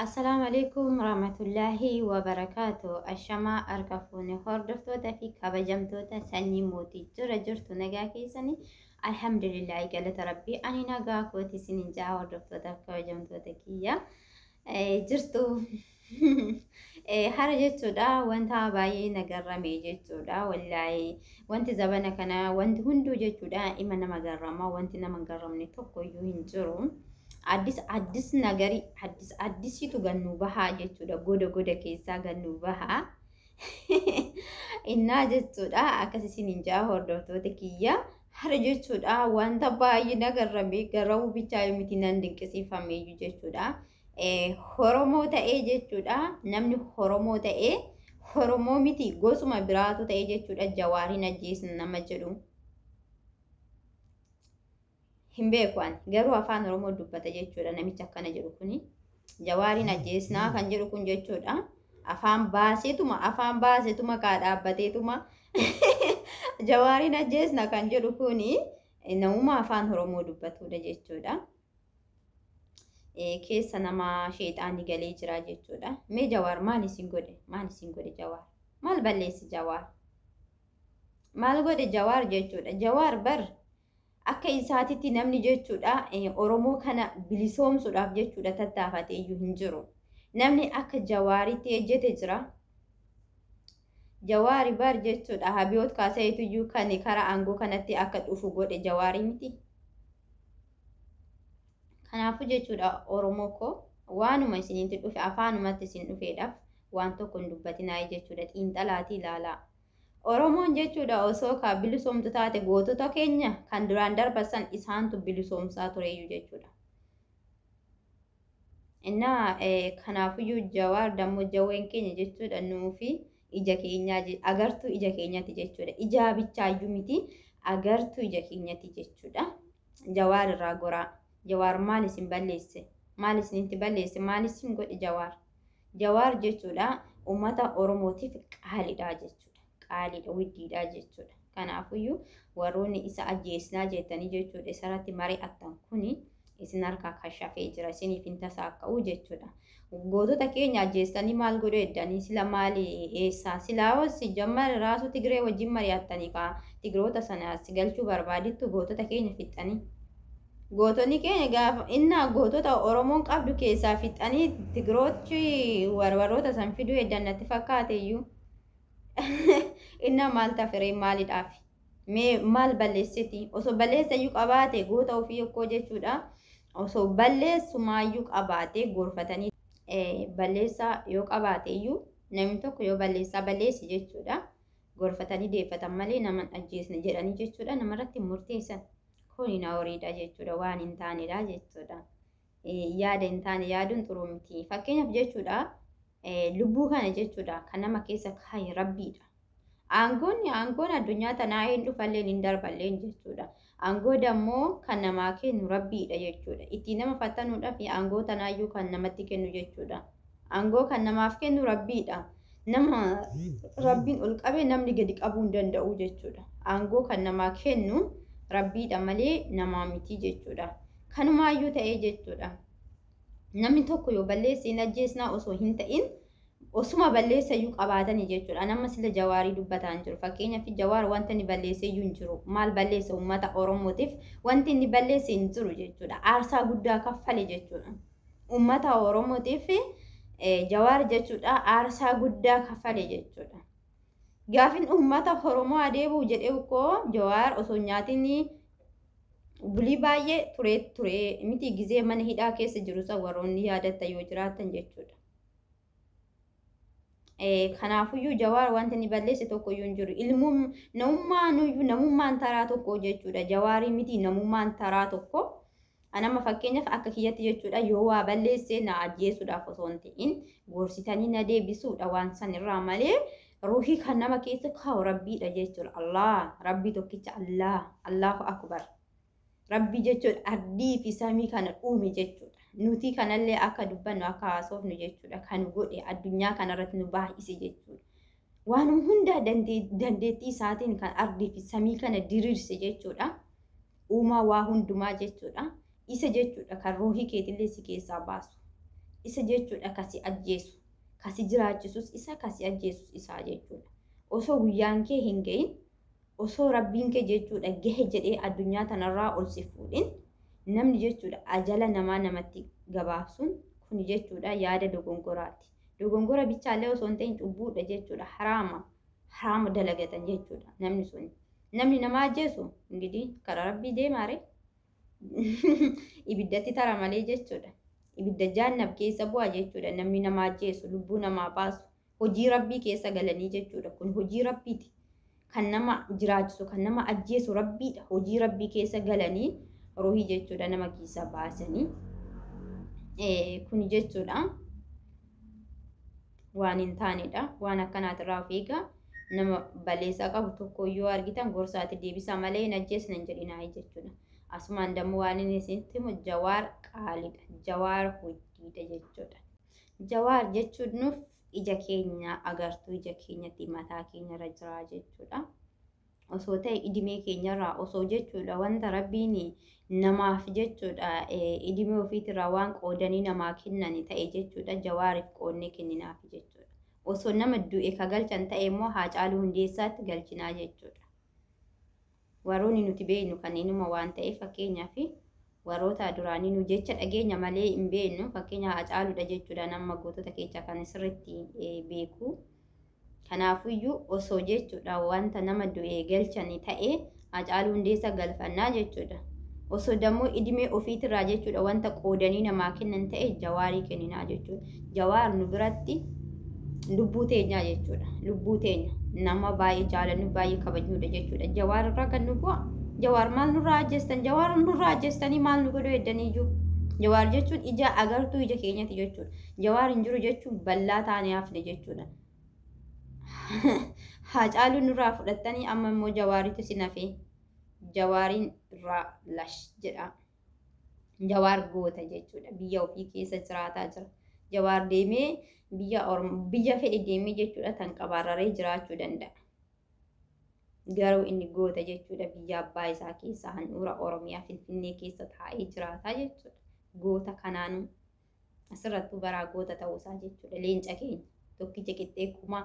Assalaamu alaikum warahmatullaahi wabarakaatu. Ashamaa harka fuune hordoftoota fi kabajamtoota sanyii mootii jira jirtu nagaa keessanii alhamdulillaahi galata rabbii ani nagaa kooti isinin ja'a hordoftoota fi kabajamtoota kiyya jirtu hara jechuudha wanta baay'ee nagarrame jechuudha wallaahi wanti zabana kana wanti hunduu jechuudha ima nama garrama wanti nama garramne tokko iyyuu hin jiru. Addis addis nagari addis addisitu gannu bahaa jechuudha goda goda keessaa gannu bahaa innaa jechuudha akkas isiniin ja'a hordoftoota kiyya hara jechuudha wanta baay'ee nagarrame garramuu bichaa miti nan dinqisiifameeyyu jechuudha. Oromoo ta'ee jechuudha namni Oromoo ta'ee Oromoo miti gosuma biraatu ta'ee jechuudha Jawaariin ajjeesna nama jedhu. Hin beeku ani garuu afaan Oromoo dubbata jechuudha namichi akkana jedhu kuni. Jawaariin ajjeesnaa kan jedhu kun jechuudha. Afaan baaseetuma afaan baaseetuma kaa dhaabbateetuma Jawaariin ajjeesna kan jedhu kuni namuma afaan Oromoo dubbatudha jechuudha. Keessa nama sheexaanni galee jira jechuudha. Mee Jawaar maal isin godhe? Maal isin godhe Jawaar? Maal balleessi Jawaar? Maal godhe Jawaar jechuudha. Jawaar bar akka isaatitti namni jechuudha Oromoo kana bilisoomsuudhaaf jechuudha tattaafate iyyuu hin jiru. Namni akka Jawaaritti ejjete jira. Jawaari bar jechuudha Abiyoot Kaasayeetu iyyuu kan karaa aangoo kanatti akka dhufu godhe Jawaarii miti. Kanaafuu jechuudha Oromoo koo waanuma isinitti dhufe afaanumatti isin dhufeedhaaf waan tokko hin dubbatinaa jechuudha xiinxalaatii ilaalaa. Oromoon jechuudha osoo ka bilisoomtu taate gootota keenya kan duraan darbasan isaantu bilisoomsaa tureyyuu jechuudha. Innaa kanaafuyyuu Jawaar dammoo jawween keenya jechuudha nuufi ija keenyaa agartuu ija keenyati jechuudha. Ijaa bichaayyuu miti agartuu ija keenyati jechuudha. Jawaar irraa goraa. Jawaar maal isin balleesse? Maal isinitti balleesse? Maal isin godhe Jawaar? Jawaar jechuudha uummata Oromootiif qaaliidha jechuudha. Qaaliidha, widdiidha jechuudha. Kanaafuyyuu warroonni isa ajjeesnaa jettanii jechuudha isarratti mari'attan kuni isin harkaa kashafee jira isiniif hin tasaakka'u jechuudha. Gootota keenya ajjeestanii maal godhu eddanii sila maali eessaa silaa hossi jammar raasuu Tigree wajjin mari'attanii kaa Tigroota sana si galchuu barbaadittu gootota keenya fixxanii. Gootonni keenya gaafa innaa gootota Oromoon qabdu keessaa fixxanii Tigroochi warwarroota san fiduu eddan natti fakkaate iyyuu. Innaa maal tafiree maalidhaaf? Mee maal balleessiti? Osoo balleessa iyyuu qabaate goota ofii okkoo jechuudha. Osoo balleessumaayyuu qabaate gorfatanii balleessaa yoo qabaate iyyuu namni tokko yoo balleessaa balleessi jechuudha. Gorfatanii deeffatan malee nama hin ajjeesne jedhanii jechuudha namarratti murteessan. Kuni na horiidha jechuudha waan hin taanedha jechuudha. Yaada hin taane yaaduun xuruu miti. Fakkeenyaaf jechuudha lubbuu kana jechuudha kan nama keessa kaaye rabbiidha. Aangoonni aangoon addunyaa tanaa hin dhufalleen hin darballeen jechuudha. Aangoo dammoo kan namaa kennu rabbiidha jechuudha. Ittiin nama fattanuudhaaf aangoo tanaayyuu kan namatti kennu jechuudha. Aangoo kan namaaf kennu rabbiidha. Nama rabbiin ol qabe namni gadi qabuu hin danda'u jechuudha. Aangoo kan namaa kennu rabbiidha malee namaa miti jechuudha. Kanumaayyuu ta'ee jechuudha. Namni tokko yoo balleesse hin ajjeesnaa osoo hin ta'in osuma balleessa iyyuu qabaatanii jechuudha. An amma sila Jawaarii dubbataa hin jiru. Fakkeenyaaf Jawaar wanta inni balleesse iyyuu hin jiru. Maal balleesse uummata Oromootiif wanti inni balleesse hin jiru jechuudha. Aarsaa guddaa kaffale jechuudha. Uummata Oromootiif Jawaar jechuudha aarsaa guddaa kaffale jechuudha. Gaafin uummata Oromoo adeebi'u jedhee koo Jawaar osoo nyaatiin bulii baay'ee turee ture miti gizee mana hidhaa keessa jiru san warroonni yaadatta yoo jiraattan jechuudha. Kanaafuyyuu Jawaar wanti inni balleesse tokkoyyuu hin jiru. Ilmuun namummaan namummaan taraa tokko jechuudha. Jawaarii miti namummaan taraa tokko. Anama fakkeenyaaf akka kiyyatti jechuudha yoo waa balleesse na ajjeesuudhaaf osoo hin ta'in gorsitanii na deebisuudha waan san irraa malee ruuhii kan nama keessa kaa'u rabbiidha jechuudha. Allah rabbii tokkicha Allah Allahu akbar. Rabbii jechuudha ardii fi samii kana uume jechuudha. Nuti kanallee akka dubbannu akka haasofnu jechuudha kan godhe addunyaa kanarratti nu baay'ise jechuudha. Waan hundaa dandeettii isaatiin kan ardii fi samii kana diriirse jechuudha. Uumaa waa hundumaa jechuudha. Isa jechuudha kan ruuhii keetillee si keessaa baasu. Isa jechuudha kasi ajjeesu. Kasi jiraachisus isa, kasi ajjeesus isaa jechuudha. Osoo guyyaan kee hin gahin, osoo rabbiin kee jechuudha gahe jedhee addunyaa tanarraa ol si fuudhin, namni jechuudha ajala namaa namatti gabaabsuun kun jechuudha yaada dogongoraati. Dogongora bichaallee osoo hin ta'in cubbuudha jechuudha. Haraama. Haraama dalagatan jechuudha namni sun. Namni nama ajjeesu ingidihi karaa rabbii deemaare ibiddatti tara malee jechuudha. Ibidda jaannab keessa bu'a jechuudha. Namni nama ajjeesu, lubbuu namaa baasu, hojii rabbii keessa galanii jechuudha. Kun hojii rabbiiti. Kan nama jiraachisu, kan nama ajjeesu rabbiidha. Hojii rabbii keessa galanii ruhii jechuudha nama keessa baasanii. Kun jechuudha waan hin taanedha. Waan akkanaatirraa of eegaa. Nama balleessaa qabu tokko yoo argitan gorsaatti deebisaa malee hin ajjeesna hin jedhinaa jechuudha. Asumaan dammoo waan inni isinitti himu, Jawaar qaaliidha. Jawaar hojiidha jechuudha. Jawaar jechuun nuuf ija keenya agartuu, ija keenyatti mataa keenyarra jira jechuudha. Osoo ta'e idimee keenyarraa osoo jechuudha wanta rabbiin namaaf jechuudha idimee ofiitirraa waan qoodanii namaa kennani ta'e jechuudha Jawaariif qoodnee kenninaaf jechuudha. Osoo nama du'e ka galchan ta'e immoo Haacaaluu Hundeessaatti galchinaa jechuudha. Warroonni nuti beeknu kanneenuma waan ta'eef, fakkeenyaaf warroota duraanii nu jecha dhageenya malee hin beeknu, fakkeenya Haacaaluudha jechuudha nama gootota keessaa kan sirriitti beeku. Kanaafuyyuu osoo jechuudha wanta nama du'e galchanii ta'e Haacaaluu Hundeessaa galfannaa jechuudha. Osoo dammoo idimee ofiitirraa jechuudha wanta qoodanii namaa kennan ta'e Jawaarii kenninaa jechuudha. Jawaar nu biratti lubbuu teenyaa jechuudha. Lubbuu teenya nama baay'ee jaalannu, baay'ee kabajnudha jechuudha. Jawaar irraa kan nu bu'a. Jawaar maal nurraa ajjeestan? Jawaar nurraa ajjeestanii maal nu godhuu heddaniiyyuu? Jawaar jechuun ija agartuu ija keenyati jechuudha. Jawaar hin jiru jechuun ballaa taanee hafne jechuudha. Haacaaluu nurraa fudhattanii amma immoo Jawaaritu si nafee. Jawaariin irraa lash jedha. Jawaar goota jechuudha. Biyya ofii keessa jiraataa jira. Jawaar deemee biyya biyya fedhe deemee jechuudha tan qabaararee jiraachuu danda'a. Garuu inni goota jechuudha, biyya abbaa isaa keessa handhuura Oromiyaa Finfinnee keessa taa'ee jiraataa jechuudha. Goota kanaanuu asirrattuu baraa goota ta'uusaa jechuudha. Leenca keenya tokkicha qixxee kumaa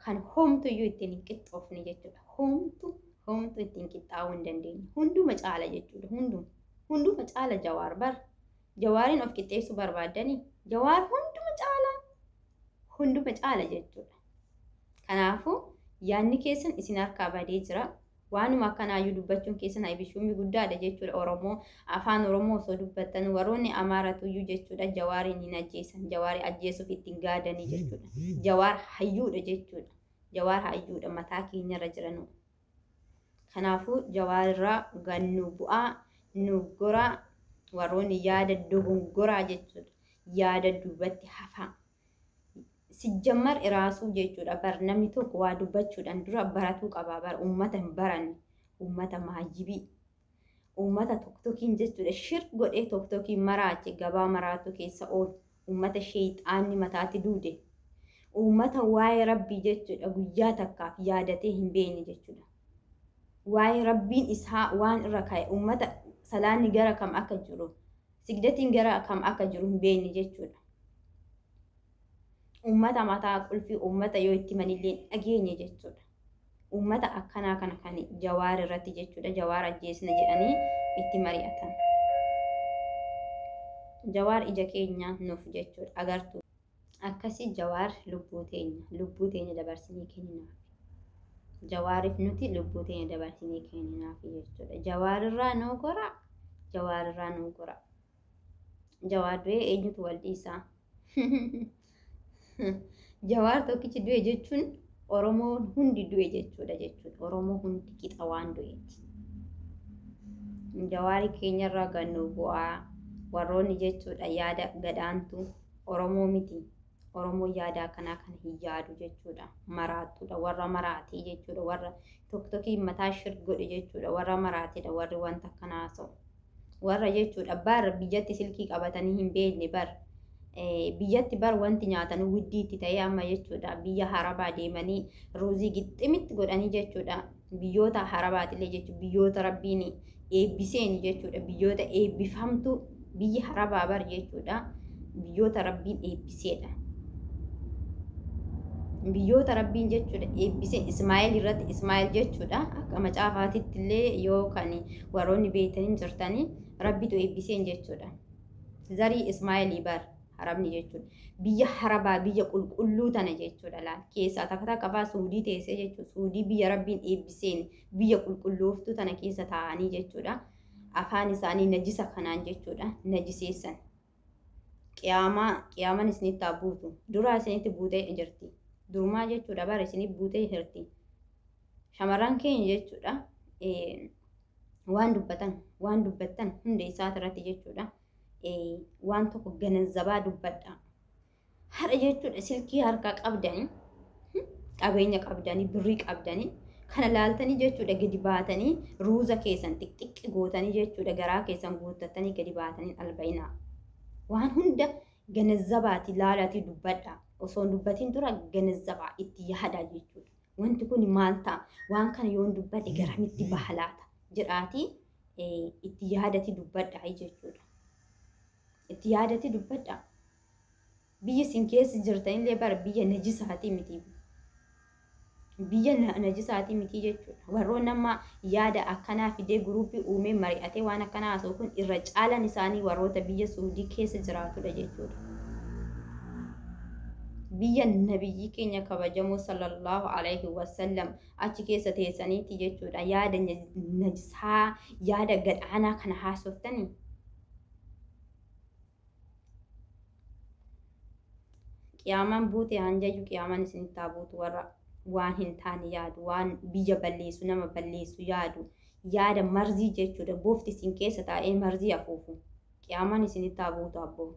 kan homtuyyuu ittiin hin qixxoofne jechuudha. Homtu homtu ittiin qixxaa'uu hin dandeenye. Hunduma caala jechuudha. Hunduma hunduma caala Jawaar bar. Jawaariin of qixxeessuu barbaaddanii Jawaar hunduma caala, hunduma caala jechuudha. Kanaafuu yaadni keessan isin harkaa badee jira. Waanuma akkanaayyuu dubbachuun keessan aybishuumii guddaadha jechuudha. Oromoo afaan Oromoo osoo dubbattan warroonni Amaaratuyyuu jechuudha Jawaariin hin ajjeesan. Jawaarii ajjeesuuf ittiin gaadanii jechuudha. Jawaar hayyuudha jechuudha. Jawaar hayyuudha, mataa keenyarra jiranu. Kanaafuu Jawaarirraa gannu bu'aa nu goraa, warroonni yaada dogongoraa jechuudha. Yaada duubatti hafaa. Sijjammar iraasuu jechuudha, bar namni tokko waa dubbachuudhaan dura baratuu qaba bar. Uummata hin baranne, uummata maajibii, uummata toktokiin jechuudha shir godhee toktokiin maraache, gabaa maraatu keessa oolu, uummata sheexaanni mataatti duude, uummata waa'ee rabbii jechuudha guyyaa takkaaf yaadatee hin beekne jechuudha. Waa'ee rabbiin isaa waan irra kaa'e, uummata salaanni gara kam akka jiru, sigdatiin gara kam akka jiru hin beekne jechuudha. Uummata mataa qulfii, uummata yoo itti manillee dhageenye jechuudha. Uummata akkanaa kana kan Jawaar irratti jechuudha Jawaar ajjeesna jedhanii itti mari'atan. Jawaar ija keenya nuuf jechuudha agartuu. Akkasii Jawaar lubbuu teenya, lubbuu teenya dabarsinee kenninaaf. Jawaariif nuti lubbuu teenya dabarsinee kenninaaf jechuudha. Jawaarirraa nuu gora, Jawaarirraa nuu gora. Jawaar du'ee eenyutu wal dhiisaa? Jawaar tokkichi du'e jechuun Oromoon hundi du'e jechuudha jechuudha. Oromoo hundi qixa waan du'eeti. Jawaari keenyarraa gannu bu'aa, warroonni jechuudha yaada gadaantu Oromoo miti. Oromoo yaada akkanaa kan hin yaadu jechuudha. Maraattuudha. Warra maraatee jechuudha. Warra toktokii mataa shir godhe jechuudha. Warra maraateedha warri wanta akkanaa haasa'u. Warra jechuudha bar biyyatti silkii qabatanii hin beekne, bar biyyatti bar wanti nyaatan widdiitti ta'ee amma jechuudha biyya harabaa deemanii ruuzii gixximitti godhanii jechuudha, biyyoota harabaatillee jechuudha, biyyoota rabbiin eebbiseen jechuudha, biyyoota eebbifamtu biyyi harabaa bar jechuudha. Biyyoota Rabbiin eebbiseedha. Biyyoota Rabbiin jechuudha eebbisee Ismaa'eel irratti, Ismaa'eel jechuudha, akka macaafaatitti illee yoo kan warroonni beektanii jirtanii, Rabbitu eebbiseen jechuudha. Zarii Ismaa'eelii bar Arabni jechuudha. Biyya Harabaa, biyya qulqulluu tana jechuudha laal. Keessaa takka takka fa'aa Suudii teessee jechuudha. Suudii biyya Rabbiin eebbiseen, biyya qulqullooftuu tana keessa taa'anii jechuudha. Afaan isaanii najisa kanaan jechuudha najiseessan. Qiyaamaa, qiyaamaan isinitti haa buutu. Duraa isinitti buutee jirti. Durumaa jechuudha bara isinitti buutee jirti. Shamarran keenya jechuudha waan dubbatan, waan dubbattan hunda isaa irratti jechuudha. Waan tokko gananzabaa dubbadha. Har'a jechuudha silkii harkaa qabdanii, qabeenya qabdanii, birrii qabdanii kana laaltanii jechuudha gadi baatanii, ruuza keessan xixiqqi gootanii jechuudha garaa keessan guuttatanii gadi baatanii albayinaa. Waan hunda gananzabaati laalaatii dubbadha. Osoo hin dubbatiin dura gananzabaa itti yaadaa jechuudha. Wanti kun maal ta'a? Waan kana yoon dubbadhe garamitti baha laata? Jedhaatii itti yaadati dubbadha jechuudha. Itti yaadati dubbadha. Biyyi isin keessa jirtanillee bara biyya najisaatii miti. Biyya najisaatii miti jechuudha. Warroonni amma yaada akkanaa fidee guruupii uumee mari'atee waan akkanaa haasa'u kun irra caalan isaanii warroota biyya Suudii keessa jiraatudha jechuudha. Biyya nabiyyii keenya kabajamoo sallallahu alaihi wasallam achi keessa teessaniiti jechuudha. Yaada najisaa, yaada gadhaanaa kana haasoftanii. Qiyaamaan buute hanjayyu, qiyaamaan isinitti haa buutu, warra waan hin taane yaadu, waan biyya balleessu, nama balleessu yaadu, yaada marzii jechuudha. Bofti isin keessa taa'ee marzii afuufu. Qiyaamaan isinitti haa buutu abboo.